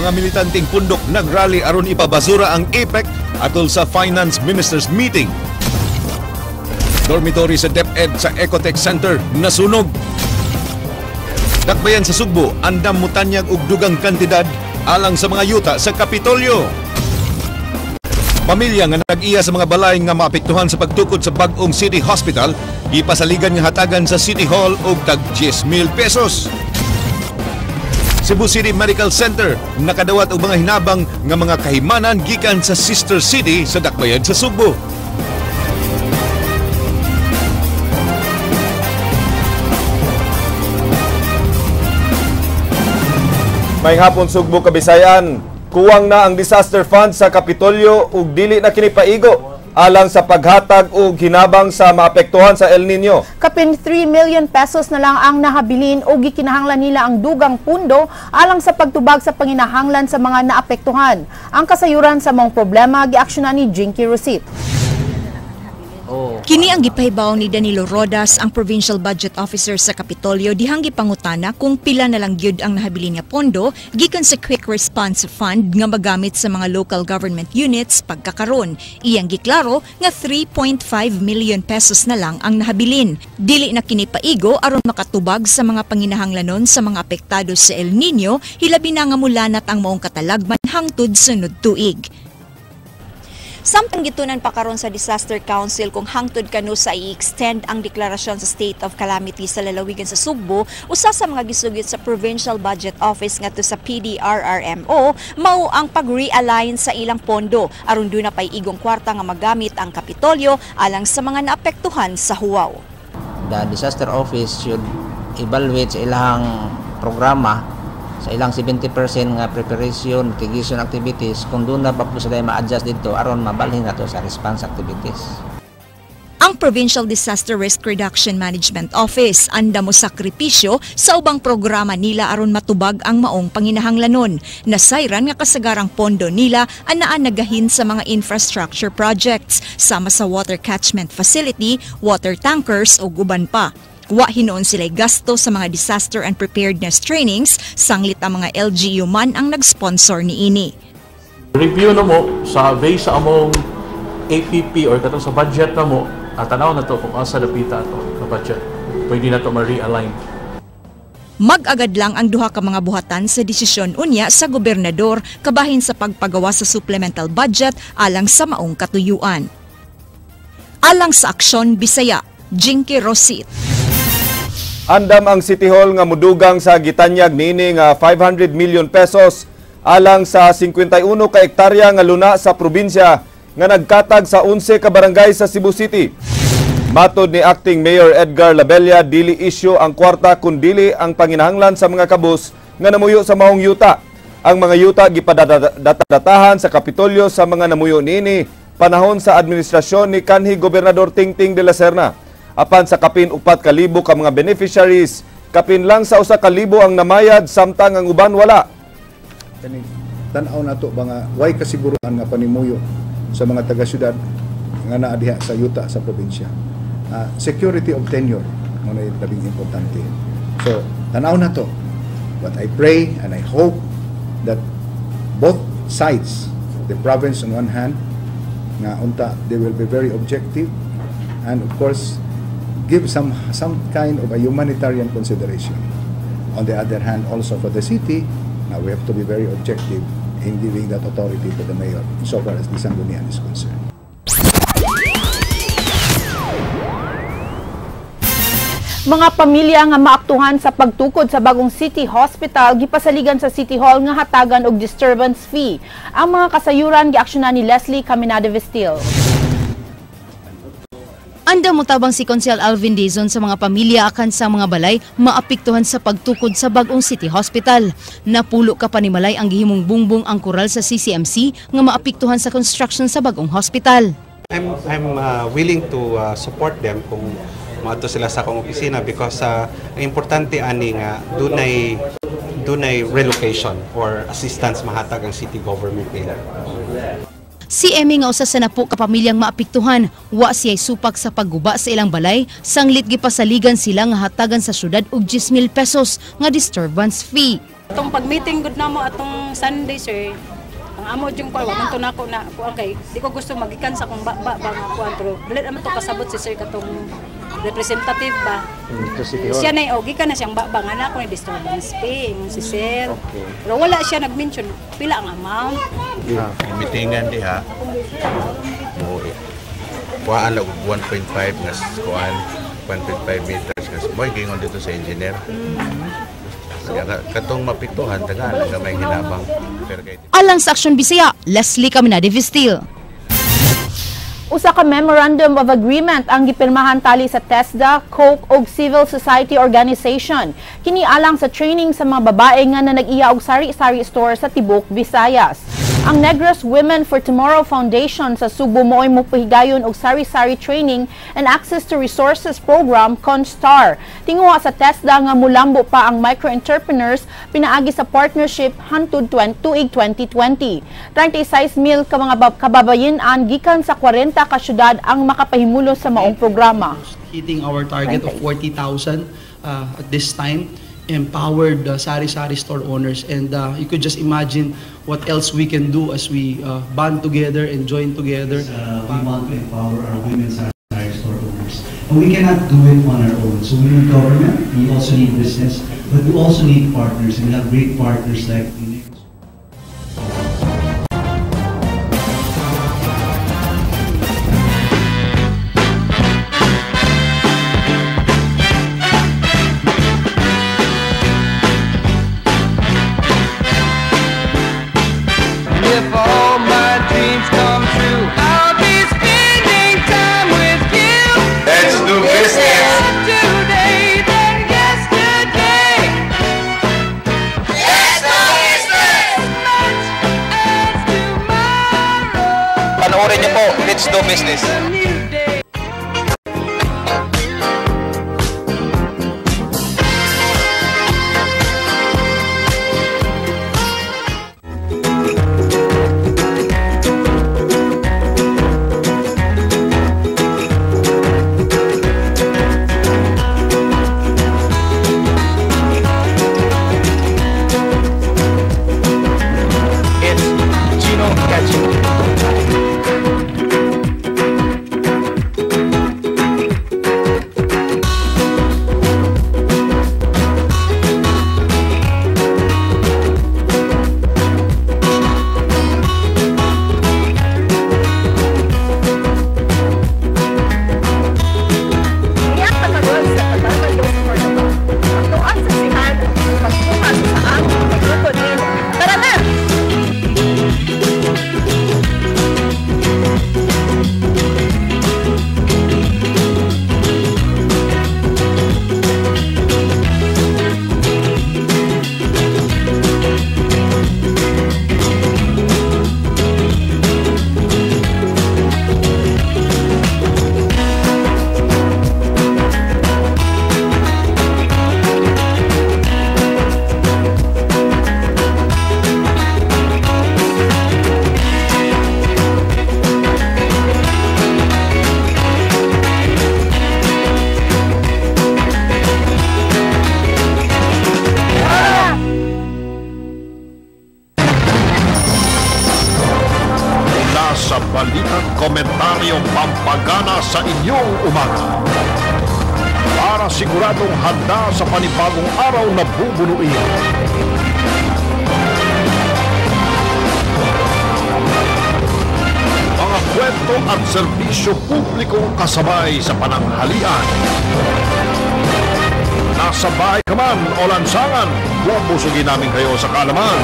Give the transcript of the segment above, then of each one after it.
Mga militanteng pundok nagrally aron ipabasura ang APEC atol sa Finance Ministers Meeting. Dormitory sa DepEd sa Ecotech Center nasunog. Dakbayan sa Sugbo, andam mutanyag og dugang kantidad alang sa mga yuta sa Kapitolyo. Pamilya nga nag-iya sa mga balay nga maapektuhan sa pagtukod sa bag-ong City Hospital, gipasaligan nga hatagan sa City Hall og tag 10,000 pesos. Cebu City Medical Center nakadawat og mga hinabang nga mga kahimanan gikan sa sister city sa Dakbayan sa Sugbo. Maayong hapon Sugbo Kabisayan. Kuwang na ang disaster fund sa Kapitolyo ug dili na kini paigo alang sa paghatag og hinabang sa maapektuhan sa El Nino. Kapin 3 million pesos na lang ang nahabilin o gikinahanglan nila ang dugang pundo alang sa pagtubag sa panginahanglan sa mga naapektuhan. Ang kasayuran sa mga problema giaksyonan ni Jinky Rosit. Kini ang gipahibaw ni Danilo Rodas, ang Provincial Budget Officer sa Kapitolyo, dihang gipangutana kung pila na lang gyud ang nahabilin nga pondo gikan sa Quick Response Fund nga magamit sa mga local government units pagkakaron. Iyang giklaro nga 3.5 million pesos na lang ang nahabilin. Dili na kini paigo aron makatubag sa mga panginahanglanon sa mga apektado sa El Nino, hilabi na nga mulanat ang maong katalagman hangtod sunod tuig. Samtang gitunan pa karon sa Disaster Council kung hangtod kanu sa i-extend ang deklarasyon sa state of calamity sa lalawigan sa Sugbo, usa sa mga gisugid sa Provincial Budget Office ngadto sa PDRRMO mao ang pag-realign sa ilang pondo aron duna pay igong kwarta nga magamit ang Kapitolyo alang sa mga naapektuhan sa huwaw. The disaster office should evaluate sa ilang programa, sa ilang 70% nga preparation, mitigation activities, kung doon na pa po sila ma-adjust dito, aron mabalhin na to sa response activities. Ang Provincial Disaster Risk Reduction Management Office anda mo sakripisyo sa ubang programa nila aron matubag ang maong panginahanglanon. Nasayran nga kasagarang pondo nila anaa nagahin sa mga infrastructure projects sama sa water catchment facility, water tankers o uban pa. Wa hinuon sila'y gasto sa mga disaster and preparedness trainings, sanglit ang mga LGU man ang nag-sponsor niini. Review na mo sa base sa among APP or katong sa budget na mo, at tanaw na to kung asa dapita ato na budget. Pwede na to ma-realign. Mag-agad lang ang duha ka mga buhatan sa desisyon unya sa gobernador kabahin sa pagpagawa sa supplemental budget alang sa maong katuyuan. Alang sa Aksyon Bisaya, Jinky Rosit. Andam ang City Hall nga mudugang sa gitanyag niini nga 500 million pesos alang sa 51 ka hektarya nga luna sa probinsya nga nagkatag sa 11 ka barangay sa Cebu City. Matod ni Acting Mayor Edgar Labella, dili isyu ang kwarta kun dili ang panginahanglan sa mga kabus nga namuyo sa maong yuta. Ang mga yuta gipadatatahan sa Kapitolyo sa mga namuyo niini panahon sa administrasyon ni kanhi Gobernador Tingting de la Serna. Apan sa kapin 4,000 ka mga beneficiaries, kapin lang sa 1,000 ang namayad samtang ang uban wala. Tan-aw nato ba nga way kasiguruhan nga panimuyo sa mga taga-syudad nga naa diha sa yuta sa probinsya. Security of tenure mo na labing importante. So, tan-aw nato. But I pray and I hope that both sides, the province on one hand, nga unta they will be very objective and of course give some kind of a humanitarian consideration. On the other hand, also for the city, now we have to be very objective in giving that authority to the mayor so far as the Sangguniang is concerned. Mga pamilya nga maaktuhan sa pagtukod sa bagong City Hospital gipasaligan sa City Hall nga hatagan og disturbance fee. Ang mga kasayuran giaksyonan ni Leslie Caminada Vestil. Anda motabang si Konsehal Alvin Dizon sa mga pamilya akan sa mga balay maapektuhan sa pagtukod sa bagong City Hospital. Napulo ka panimalay ang gihimong bungbong ang kural sa CCMC nga maapektuhan sa construction sa bagong hospital. I'm willing to support them kung moadto sila sa akong opisina because ang importante ani nga dunay relocation or assistance mahatag ang city government nila. Si Emmy nga usa sa napo ka pamilyang maapektuhan, wa siya'y supak sa pagguba sa ilang balay, sanglit gipasaligan sila nga hatagan sa syudad og 10,000 pesos nga disturbance fee. Atong pag-meeting gud namo atong Sunday, sir. Ang amo jung kuan man to nako na kuan kay di ko gusto magikan sa akong ba ba nga kuan, pero dili naman to kasabot si sir katong representative ba. Siya na og gikan na siyang ba nga nako ni disturbance fee ingon si sir. Okay. Pero wala siya nag-mention pila ang amount. Mitingan diha mo kuan lang 1.5 nga kuan 1.5 meters kasi moy gingon dito sa engineer. Katong mapiktuhan tagaan ang gamay hinabang. Alang sa Aksyon Bisaya, Leslie Caminade Vistil. Usa ka Memorandum of Agreement ang gipirmahan tali sa TESDA, Coke ug Civil Society Organization. Kini alang sa training sa mga babae nga nanag-iya og sari-sari store sa tibuok Visayas. Ang Negros Women for Tomorrow Foundation sa Subo mooy mopahigayon og sari-sari training and access to resources program CONSTAR. Tinguha sa TESDA nga mulambo pa ang micro-entrepreneurs pinaagi sa partnership hantud tuig 2020. 36,000 ka mga kababayen-an gikan sa 40 ka syudad ang makapahimulo sa maong programa. Hitting our target of 40,000 at this time, empowered sari-sari store owners, and you could just imagine what else we can do as we band together and join together. We want to empower our women sari-sari store owners, and we cannot do it on our own. So we need government, we also need business, but we also need partners, and we have great partners like Panoorin niyo po, Let's Do Business. It's Gino Catching. Sa balitang komentaryo pampagana sa inyong umaga. Para siguradong handa sa panibagong araw na bubunuin. Mga kwento at serbisyo publikong kasabay sa pananghalian. Nasa bahay ka man o lansangan, bubusugin namin kayo sa kaalaman.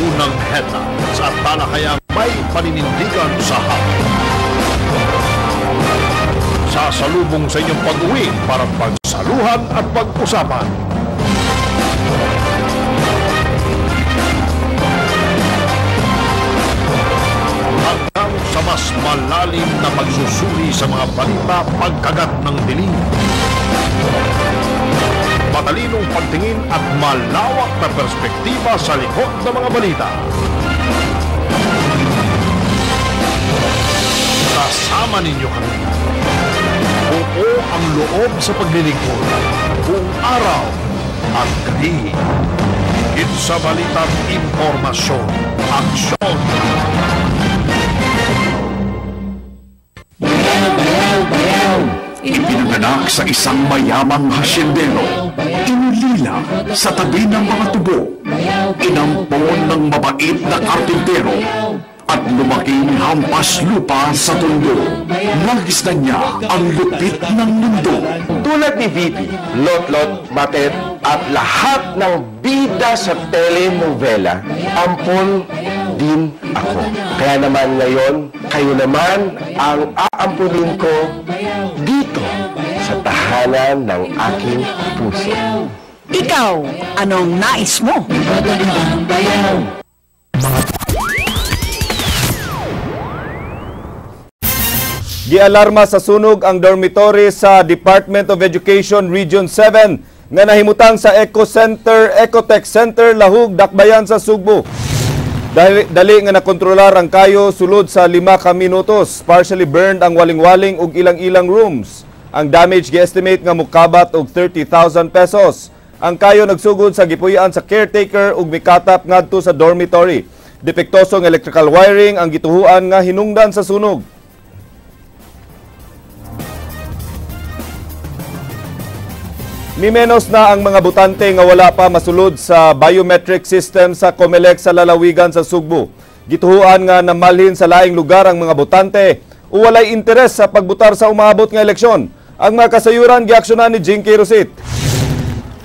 Unang headlines at talakayang may paninindigan sa hapon. Sasalubong sa inyong pag-uwi para pagsaluhan at pag-usapan. Hanggang sa mas malalim na pagsusuri sa mga balita pagkagat ng dilim. Matalinong pagtingin at malawak na perspektiba sa likod ng mga balita. Kasama ninyo kami. Buo ang loob sa paglilingkod. Buong araw at gabi. Higit sa balita't impormasyon. Aksyon! Ipinanganak sa isang mayamang hasyendero, inulila sa tabi ng mga tubo, inampon ng mabait na karpintero, at lumaking hampas lupa sa Tondo. Nagis na niya ang lupit ng mundo. Tulad ni VP, Lotlot, Batet, at lahat ng bida sa telenovela, ampon din ako. Kaya naman ngayon, kayo naman ang aampunin ko dito sa tahanan ng aking puso. Ikaw, anong nais mo? Gialarma sa sunog ang dormitory sa Department of Education Region 7 nga nahimutang sa Eco Center, Ecotech Center, Lahug, Dakbayan sa Sugbo. Dali nga nakontrolar ang kayo sulod sa 5 ka minutos. Partially burned ang waling-waling ug ilang-ilang rooms. Ang damage gi-estimate nga mukabat og 30,000 pesos. Ang kayo nagsugod sa gipuy-an sa caretaker ug mikatap ngadto sa dormitory. Depektosong electrical wiring ang gituhuan nga hinungdan sa sunog. Mimenos na ang mga botante nga wala pa masulod sa biometric system sa COMELEC sa lalawigan sa Sugbo. Gituhuan nga namalhin sa laing lugar ang mga botante o walay interes sa pagbutar sa umaabot nga eleksyon. Ang mga kasayuran giaksyonan ni Jinky Rosit.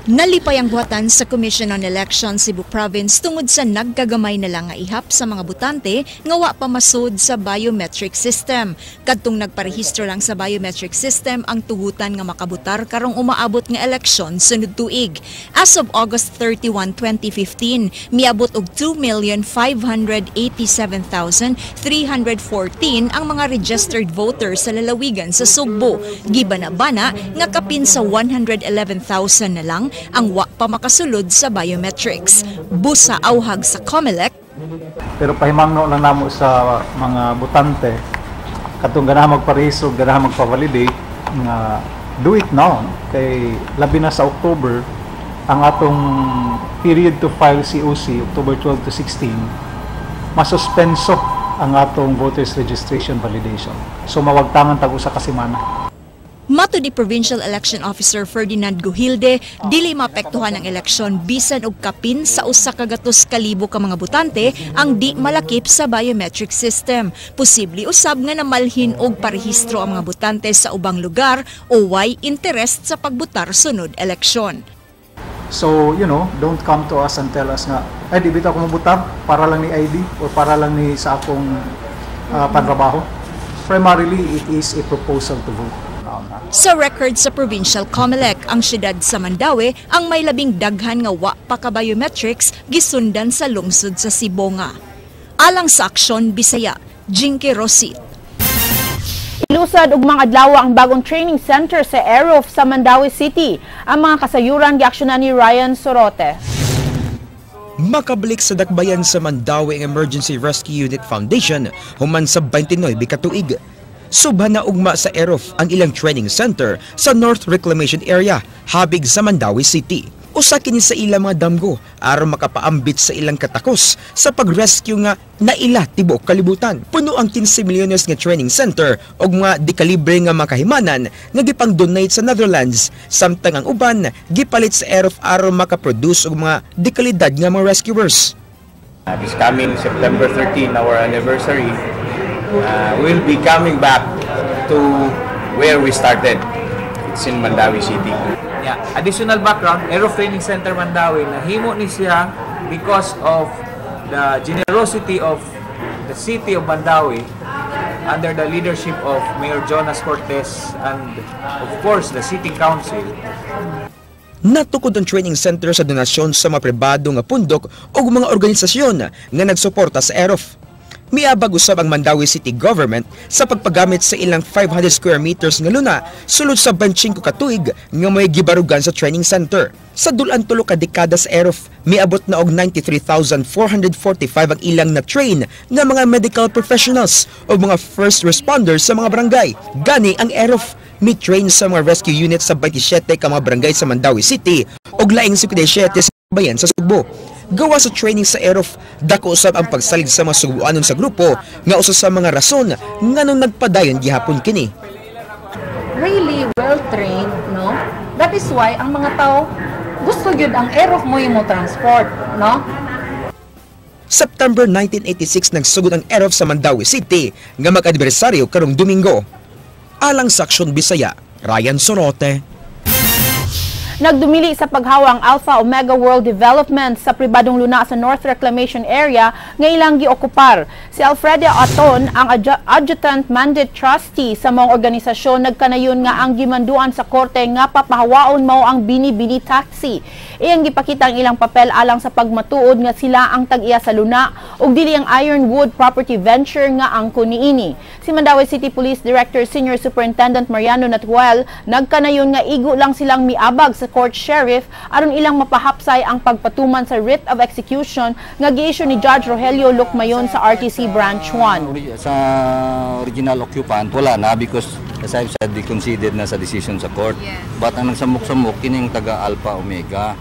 Nalipay ang buhatan sa Commission on Elections Cebu Province tungod sa nagkagamay na lang nga ihap sa mga botante nga wa pa masud sa biometric system. Kadtong nagparehistro lang sa biometric system ang tugutan nga makabutar karong umaabot nga eleksyon sunod tuig. As of August 31, 2015, miabot og 2,587,314 ang mga registered voters sa lalawigan sa Sugbo. Gibana-bana nga kapin sa 111,000 na lang ang wa pa makasulod sa biometrics. Busa auhag sa COMELEC. Pero pahimangno lang namo sa mga botante katong ganahan magparehistro, ganahan magpa-validate nga do it now kay labi na sa October ang atong period to file COC October 12 to 16 masuspenso ang atong voters registration validation. So mawagtangan tag usa ka semana. Matud ni Provincial Election Officer Ferdinand Guhilde, dili maapektuhan ang eleksyon bisan og kapin sa 100,000 ka mga botante ang di malakip sa biometric system. Posible usab nga namalhin og parehistro ang mga botante sa ubang lugar o way interest sa pagbutar sunod eleksyon. So, you know, don't come to us and tell us nga, ay, di bitaw ako mabutar para lang ni ID or para lang ni sa akong panrabaho. Primarily, it is a proposal to vote. Sa record sa Provincial COMELEC, ang siyudad sa Mandaue ang may labing daghan nga wa pa ka biometrics gisundan sa lungsod sa Sibonga. Alang sa Aksyon Bisaya, Jinky Rosit. Ilusad og mga adlaw ang bagong training center sa Aerof sa Mandaue City. Ang mga kasayuran giaksyonan ni Ryan Sorote. Makabalik sa dakbayan sa Mandaue ang Emergency Rescue Unit Foundation human sa 29 ka tuig. Subhan na ugma sa Aerof ang ilang training center sa North Reclamation Area, habig sa Mandaue City. Usa kini sa ilang mga damgo aron makapaambit sa ilang katakos sa pag-rescue nga naila tibuok kalibutan. Puno ang 15 milyones nga training center og mga dekalibre nga makahimanan nga gipang-donate sa Netherlands, samtang ang uban gipalit sa Aerof aron makaproduce og mga dekalidad nga mga rescuers. This coming September 13, our anniversary, we'll be coming back to where we started. It's in Mandaue City. Yeah. Additional background, Aerof Training Center Mandaue nahimo ni siya because of the generosity of the city of Mandaue under the leadership of Mayor Jonas Cortez and of course the City Council. Natukod ang training center sa donasyon sa mga pribado nga pundok o mga organisasyon nga nagsuporta sa Aerof. Miabag usab ang Mandaue City Government sa pagpagamit sa ilang 500 square meters nga luna sulod sa 25 ka tuig nga may gibarugan sa training center. Sa dulan 3 ka dekada sa EROF, miabot na og 93,445 ang ilang na-train nga mga medical professionals o mga first responders sa mga barangay. Gani ang EROF mi-train sa mga rescue units sa 27 ka mga barangay sa Mandaue City ug laing 57 sa bayan sa Sugbo. Gawa sa training sa EROF, dako usab ang pagsalig sa mga Sugboanon sa grupo nga usa sa mga rason nganong nagpadayon gihapon kini. Really well trained, no? That is why ang mga tao gusto gyud ang EROF mo yung mo transport, no? September 1986 nagsugod ang EROF sa Mandaue City nga mag-anibersaryo karong Domingo. Alang sa Aksyon Bisaya, Ryan Sorote. Nagdumili sa paghawa ang Alpha Omega World Development sa pribadong luna sa North Reclamation Area nga ilang giokupar. Si Alfredo Aton, ang Adjutant Mandate Trustee sa maong organisasyon, nagkanayon nga ang gimanduan sa korte nga papahawaon mao ang Bini-Bini Taxi. Iyang gipakita ang ilang papel alang sa pagmatuod nga sila ang tag-iya sa luna ug dili ang Ironwood Property Venture nga angkon niini. Si Mandaue City Police Director Senior Superintendent Mariano Natuel nagkanayon nga igo lang silang miabag sa court sheriff aron ilang mapahapsay ang pagpatuman sa writ of execution nga gi-issue ni Judge Rogelio Lucmayon sa RTC Branch 1. Sa original occupant, wala na because as I've said, they conceded na sa decision sa court. Yes. But ang nagsamok-samok, kining taga Alpha Omega.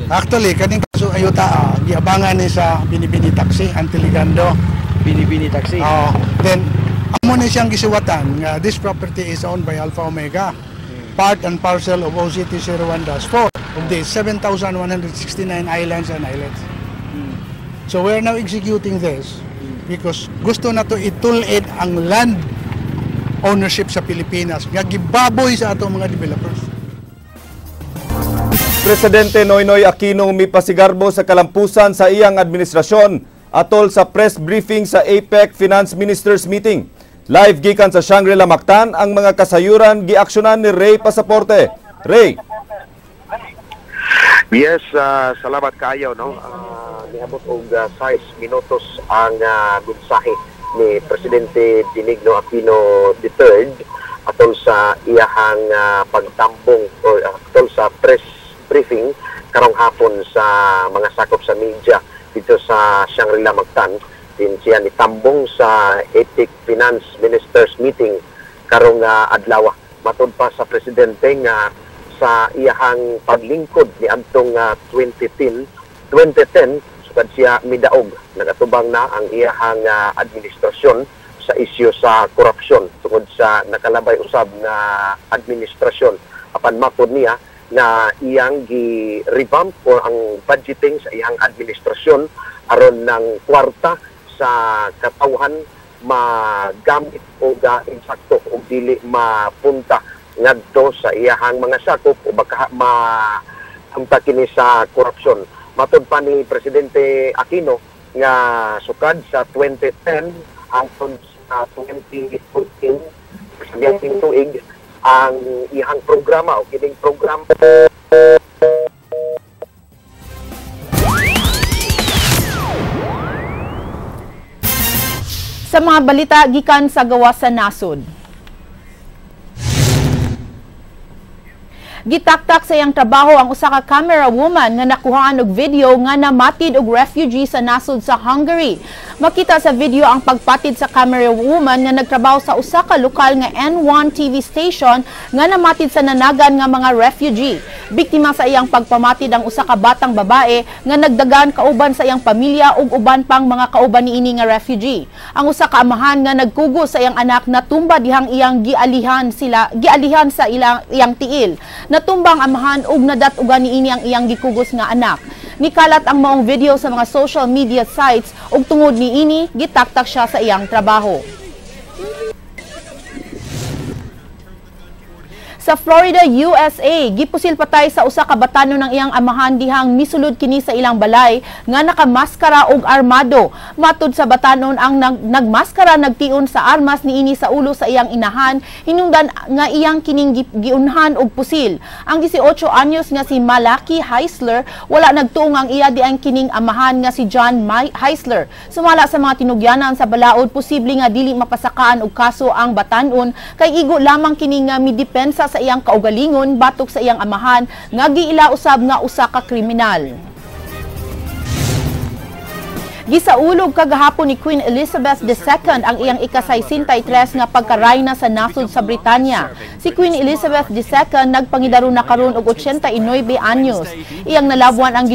Actually, kaning kaso ayuta, giabangan ni sa Binibini Taxi, Antiligando. Binibini Taxi? Then, amo ni siyang gisuwatan nga this property is owned by Alpha Omega. Part and parcel of OCT 01-4 of the 7,169 islands and islets. So we are now executing this because gusto na to itulid ang land ownership sa Pilipinas nga gibaboy sa atong mga developers. Presidente Noynoy Aquino mipasigarbo sa kalampusan sa iyang administrasyon atol sa press briefing sa APEC Finance Ministers Meeting. Live gikan sa Shangri-La Mactan ang mga kasayuran giaksyonan ni Ray Pasaporte. Ray. Yes, salamat kayo, no. Niabot og 6 minutos ang mensahe ni Presidente Benigno Aquino III atol sa iyahang pagtambong or atol sa press briefing karong hapon sa mga sakop sa media dito sa Shangri-La Mactan. Din siya nitambong sa APEC Finance Ministers Meeting karong adlaw. Matud pa sa presidente nga sa iyahang paglingkod ni adtong 2010 sukad siya midaog, nagatubang na ang iyahang administrasyon sa isyu sa korupsyon tungod sa nakalabay usab nga administrasyon. Apan matod niya na iyang gi-revamp o ang budgeting sa iyang administrasyon aron ng kwarta sa katawhan magamit o insakto o dili mapunta ngadto sa iyahang mga sakop o baka mapunta kini sa korupsyon. Matod pa ni Presidente Aquino nga sukad sa 2010 hangtod sa 2014 sa biyang tuig ang iyahang programa o kining programa. Sa mga balita gikan sa gawas sa nasod. Gitaktak sa iyang trabaho ang usa ka camera woman nga nakuhaan og video nga namatid og refugee sa nasod sa Hungary. Makita sa video ang pagpatid sa camera woman nga nagtrabaho sa usa ka lokal nga N1 TV station nga namatid sa nanagan nga mga refugee. Biktima sa iyang pagpamatid ang usa ka batang babae nga nagdagan kauban sa iyang pamilya ug uban pang mga kauban niini nga refugee. Ang usa ka amahan nga nagkugo sa iyang anak natumba dihang iyang gialihan sa iyang tiil. Natumbang amahan ug nadat-ugan niini ang iyang gikugos nga anak. Nikalat ang maong video sa mga social media sites ug tungod niini gitaktak siya sa iyang trabaho. Sa Florida, USA, gipusil patay sa usa ka batanon ng iyang amahan dihang misulod kini sa ilang balay nga nakamaskara og armado. Matud sa batanon, ang nagmaskara nagtion sa armas niini sa ulo sa iyang inahan, hinungdan nga iyang kining giunhan og pusil. Ang 18 anyos nga si Malaki Heisler wala nagtuong ang iya diang kining amahan nga si John Heisler. Sumala sa mga tinugyanan sa balaod, posible nga dili mapasakaan og kaso ang batanon kay igo lamang kini nga midepensa sa iyang kaugalingon batok sa iyang amahan nga giila usab nga usa ka kriminal. Gisaulog kagahapon ni Queen Elizabeth II ang iyang ika-63 nga pagkarayna sa nasod sa Britanya. Si Queen Elizabeth II nagpangidaro na karon og 89 anyos. Iyang nalabuan ang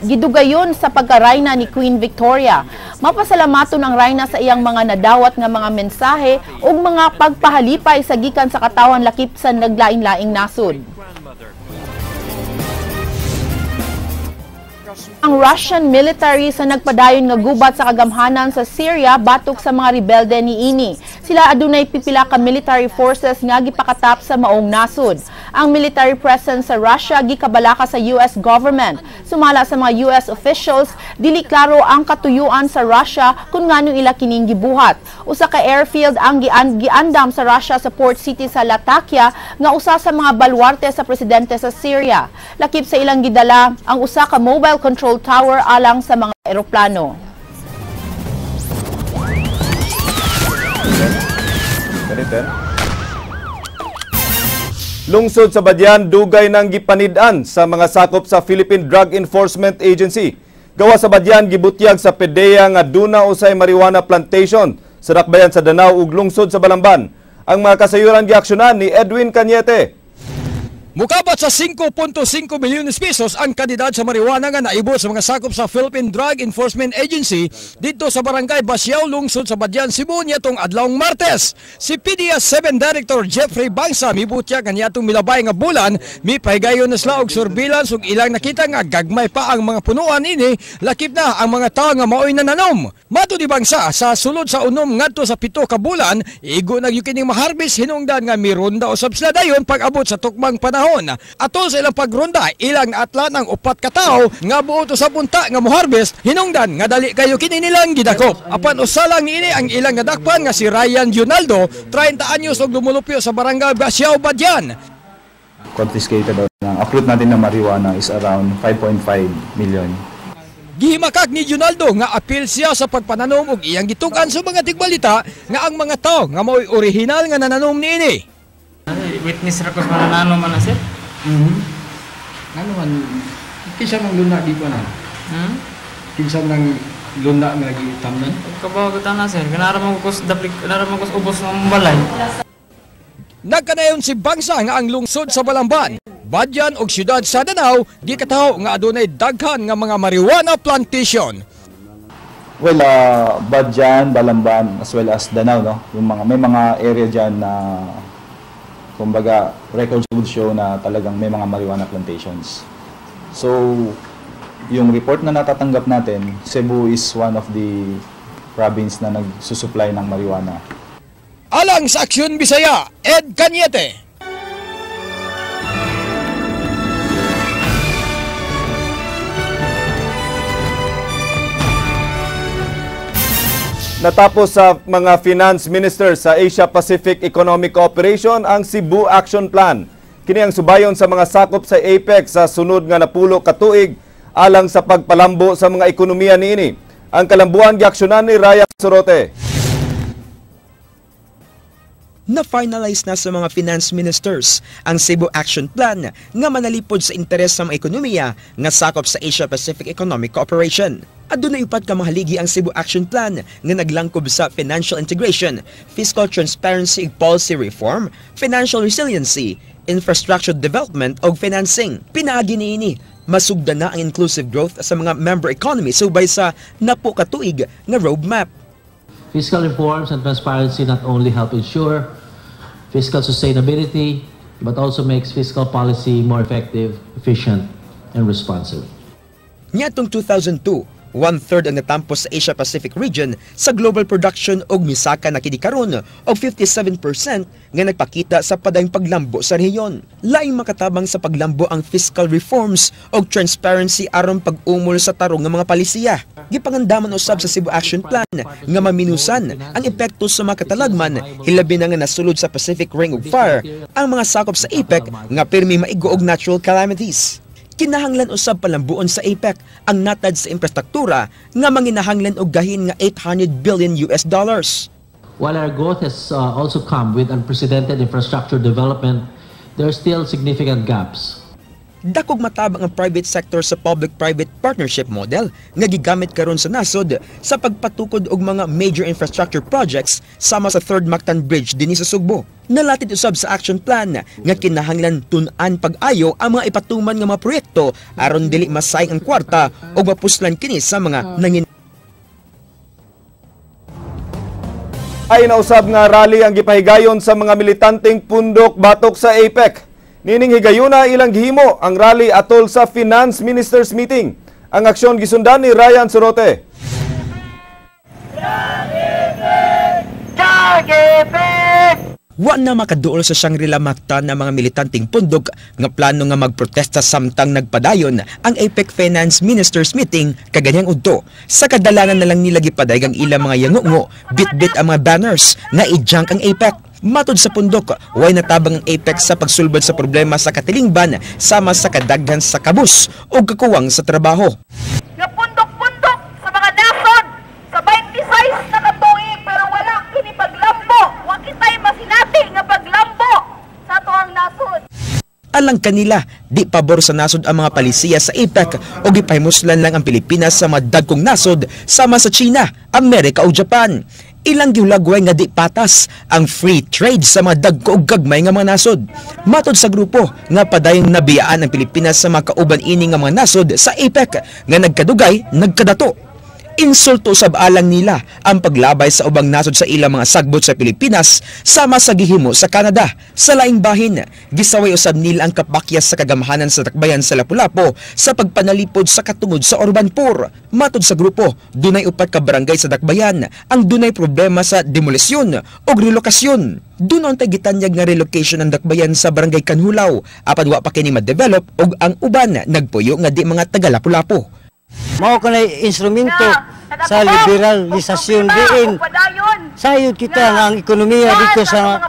gidugayon sa pagkarayna ni Queen Victoria. Mapasalamaton ang rayna sa iyang mga nadawat nga mga mensahe ug mga pagpahalipay sa gikan sa katawan lakip sa naglain-laing nasod. Ang Russian military sa nagpadayon nga gubat sa kagamhanan sa Syria batok sa mga rebelde niini. Sila adunay pipila ka military forces nga gipakatap sa maong nasod. Ang military presence sa Russia gikabalaka sa US government. Sumala sa mga US officials, dili klaro ang katuyuan sa Russia kung ngano ila kining gibuhat. Usa ka airfield ang giandam sa Russia sa port city sa Latakia nga usa sa mga balwarte sa presidente sa Syria. Lakip sa ilang gidala ang usa ka mobile control tower alang sa mga eroplano. Lungsod sa Badian, dugay nang gipanid-an sa mga sakop sa Philippine Drug Enforcement Agency. Gawa sa Badian, gibutyag sa PDEA nga duna usay marijuana plantation sa dakbayan sa Danao ug lungsod sa Balamban. Ang mga kasayuran giaksyonan ni Edwin Cañete. Mukabat sa 5.5 milyones pesos ang kandidad sa marijuana nga naibot sa mga sakop sa Philippine Drug Enforcement Agency dito sa Barangay Basiao, lungsod sa Badian, Cebu niatong adlawng Martes. Si PDEA 7 Director Jeffrey Bangsa mibutyag nga niatong milabay nga bulan mipahigayon na sila og surveillance ug ilang nakita nga gagmay pa ang mga punuan ini lakip na ang mga tawo nga maoy nananom. Matud ni Bangsa sa sulod sa 6 ngadto sa 7 ka bulan igo na gyud kining maharbis hinungdan nga mironda usab sila dayon pag-abot sa tukmang panahon. Atol sa ilang pagronda, ilang naatlan ang 4 ka tawo nga buot sa punta nga moharvest hinungdan nga dali kayo kini nilang gidakop. Apan usa lang niini ang ilang nadakpan nga si Ryan Junaldo, 30 anyos og lumulupyo sa Barangay Basiao, Badian. Confiscated ang uproot natin ng marijuana is around 5.5 million. Gihimakak ni Junaldo nga apil siya sa pagpananom og iyang gitukan sa mga tigbalita nga ang mga tawo nga mao'y orihinal nga nananom niini. Witness ra ko sa manananom man sir. Ano man kinsa nang luna di pa na? Kinsa nang luna nga gitamnan? Kabaw ko tanan sir, kanara man ko daplik, kanara man ko ubos ng balay. Nagkanayon si Bangsa nga ang lungsod sa Balamban, Badian ug siyudad sa Danao gikataho nga adunay daghan nga mga marijuana plantation. Well, Badian, Balamban as well as Danao, no? Yung mga may mga area diyan na kumbaga, records would show na talagang may mga marijuana plantations. So, yung report na natatanggap natin, Cebu is one of the province na nagsusupply ng marijuana. Alang sa Aksyon Bisaya, Ed Cañete. Natapos sa mga finance minister sa Asia Pacific Economic Cooperation ang Cebu Action Plan. Kini ang subayon sa mga sakop sa APEC sa sunod nga napulo ka tuig alang sa pagpalambo sa mga ekonomiya niini. Ang kalambuan giaksyonan ni Raya Sorote. Na-finalize na sa mga finance ministers ang Cebu Action Plan nga manalipod sa interes sa mga ekonomiya nga sakop sa Asia Pacific Economic Cooperation. Adunay upat ka mahaligi ang Cebu Action Plan nga naglangkob sa financial integration, fiscal transparency ug policy reform, financial resiliency, infrastructure development ug financing. Pinaagi niini masugdan na ang inclusive growth sa mga member economy subay sa napo ka tuig nga roadmap. Fiscal reforms and transparency not only help ensure fiscal sustainability, but also makes fiscal policy more effective, efficient, and responsive. Niadtong 2002, One-third ang natampo sa Asia-Pacific region sa global production og misaka na kini karon og 57% nga nagpakita sa padayong paglambo sa rehiyon. Laing makatabang sa paglambo ang fiscal reforms og transparency aron pag-umol sa tarong nga mga palisiya. Gipangandaman usab sa Cebu Action Plan nga maminusan ang epekto sa mga katalagman, hilabi na nga nasulod sa Pacific Ring of Fire ang mga sakop sa APEC nga pirmi maigo og natural calamities. Kinahanglan usab palambuon sa APEC ang natad sa infrastruktura nga manginahanglan og gahin nga $800 billion. While our growth has also come with unprecedented infrastructure development, there are still significant gaps. Dakog matabang ang private sector sa public-private partnership model nga gigamit karon sa nasod sa pagpatukod og mga major infrastructure projects sama sa Third Mactan Bridge dinhi sa Sugbo. Nalatid usab sa action plan nga kinahanglan tun-an pag-ayo ang mga ipatuman nga mga proyekto aron dili masayang ang kwarta ug mapuslan kini sa mga nangin. Ay nausab nga rally ang gipahigayon sa mga militanteng pundok batok sa APEC. Nining higayuna ilang gihimo ang rally atol sa Finance Ministers Meeting. Ang aksyon gisundan ni Ryan Sorote. Wa na makaduol sa Shangri-La Mactan ang mga militanteng pundok nga plano nga magprotesta samtang nagpadayon ang APEC Finance Ministers Meeting kaganyang udto. Sa kadalanan na lang nila gipadayag ang ilang mga yangungo, bitbit ang mga banners nga i-junk ang APEC. Matod sa pundok, way natabang ang APEC sa pagsulbad sa problema sa katilingban sama sa kadaghan sa kabus o kakuwang sa trabaho. Nga pundok-pundok sa mga nasod sa 26 na katuig pero wala kini paglambo, wa kitay masinati nga paglambo sa atoang nasod. Alang kanila, di pabor sa nasod ang mga palisiya sa APEC o gipahimuslan lang ang Pilipinas sa mga dagkong nasod sama sa China, Amerika o Japan. Ilang gihulagway nga di patas ang free trade sa mga dagko ug gagmay nga mga nasod. Matod sa grupo nga padayong nabiyaan ang Pilipinas sa mga kauban ini nga mga nasod sa APEC nga nagkadugay, nagkadato. Insulto sab alang nila ang paglabay sa ubang nasod sa ilang mga sagbot sa Pilipinas sama sa gihimo sa Canada. Sa laing bahin, gisaway usab nila ang kapakyas sa kagamhanan sa dakbayan sa Lapu-Lapu sa pagpanalipod sa katungod sa Urban Poor. Matod sa grupo, dunay upat ka barangay sa dakbayan ang dunay problema sa demolisyon o relokasyon. Dunon tay gitanyag nga relocation ang dakbayan sa barangay Kanhulaw apan wa pa kini ma-develop og ang uban nagpuyo nga di mga taga Lapu-Lapu. Mao kanay instrumento sa liberalisasyon diin. Sayod kita nga ang ekonomiya dito sa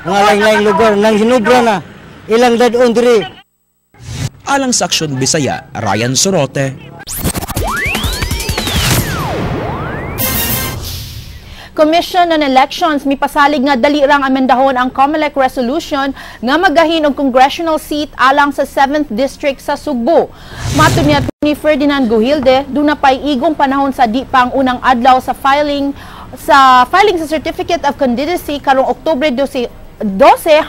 mga lain-laing lugar nang hinubra na ilang dadon diri. Alang sa Aksyon Bisaya, Ryan Sorote. Commission on Elections mipasalig nga dali rang amendahon ang COMELEC resolution nga magahin og congressional seat alang sa 7th District sa Sugbo. Matod ni Atty. Ferdinand Gujilde, duna pay igong panahon sa di pa ang unang adlaw sa filing sa Certificate of Candidacy karong Oktubre 12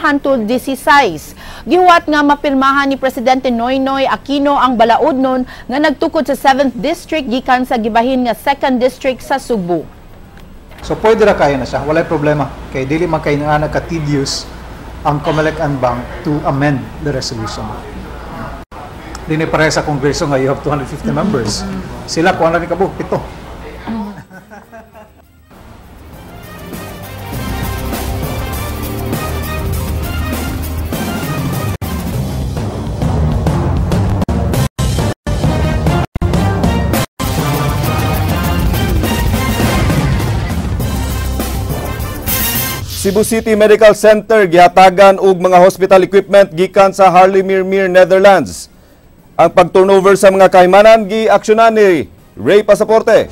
hangtod 16. Gihuwat nga mapirmahan ni Presidente Noynoy Aquino ang balaod nun nga nagtukod sa 7th District gikan sa gibahin nga 2nd District sa Sugbo. So pwede ra kaya na siya, walay problema. Kay dili man kay nga nagka-tedious ang COMELEC and Bank to amend the resolution. Dili pareha sa Kongreso nga you have 250 members. Sila kuha na ni kabuok 7. Cebu City Medical Center gihatagan og mga hospital equipment gikan sa Haarlemmermeer, Netherlands. Ang pag-turnover sa mga kahimanan giaksyonan ni Ray Pasaporte.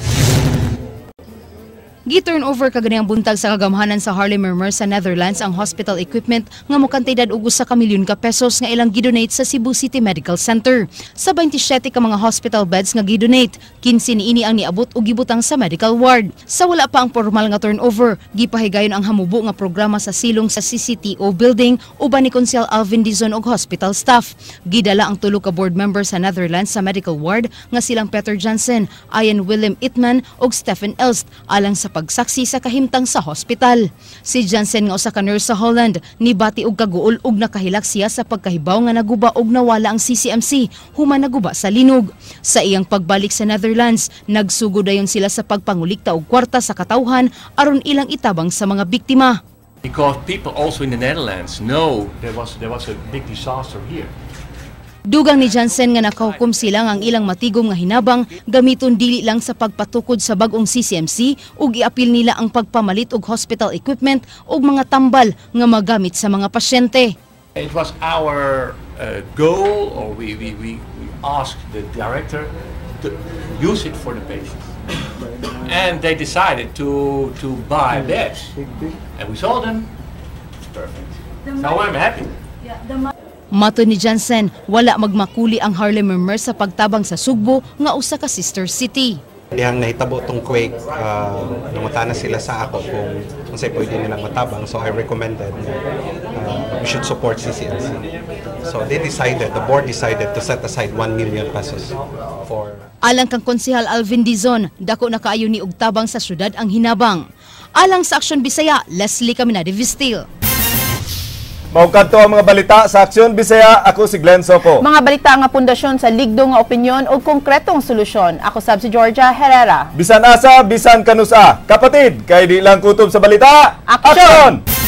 Gi-turnover kaganiyang buntag sa kagamhanan sa Haarlemmermeer sa Netherlands ang hospital equipment nga mokantidad og usa ka milyon ka pesos nga ilang gidonate sa Cebu City Medical Center. Sa 27 ka mga hospital beds nga gidonate, 15 niini ang niabot og gibutang sa medical ward. Sa wala pa ang formal nga turnover, gipahigayon ang hamubo nga programa sa silong sa CCTO building uban ni Konsehal Alvin Dizon og hospital staff. Gidala ang tulo ka board member sa Netherlands sa medical ward nga silang Peter Jansen, Ian Willem Itman og Stephen Elst alang sa pagsaksi sa kahimtang sa hospital. Si Jansen nga usa ka nurse sa Holland nibati og kaguol ug nakahilak siya sa pagkahibaw nga naguba og nawala ang CCMC human naguba sa linog. Sa iyang pagbalik sa Netherlands, nagsugod dayon sila sa pagpangulikta og kwarta sa katawhan aron ilang itabang sa mga biktima. Because people also in the Netherlands know there was a big disaster here. Dugang ni Jansen nga nakahukom sila nga ang ilang matigom nga hinabang gamiton dili lang sa pagpatukod sa bag-ong CCMC ug iapil nila ang pagpamalit og hospital equipment ug mga tambal nga magamit sa mga pasyente. It was our goal, or we asked the director to use it for the patients. And they decided to buy beds. And we sold them. It's perfect. So I'm happy. Matod ni Jansen, wala magmakuli ang Haarlemmermeer sa pagtabang sa Sugbo nga usa ka sister city. Dihang nahitabo tong quake, nangutana sila sa ako kung unsay pwede nilang matabang. So I recommended na we should support CCMC. So they decided, the board decided to set aside 1 million pesos for Alang kang Konsehal Alvin Dizon, dako na kaayo ni og tabang sa syudad ang hinabang. Alang sa Aksyon Bisaya, Leslie Caminade Vistil. Mao kadto ang mga balita sa Aksyon Bisaya. Ako si Glenn Soco. Mga balita nga pundasyon sa ligdo nga opinyon o konkretong solusyon. Ako sab si Georgia Herrera. Bisan asa, bisan kanusa. Kapatid, kay di lang kutob sa balita. Aksyon! Aksyon!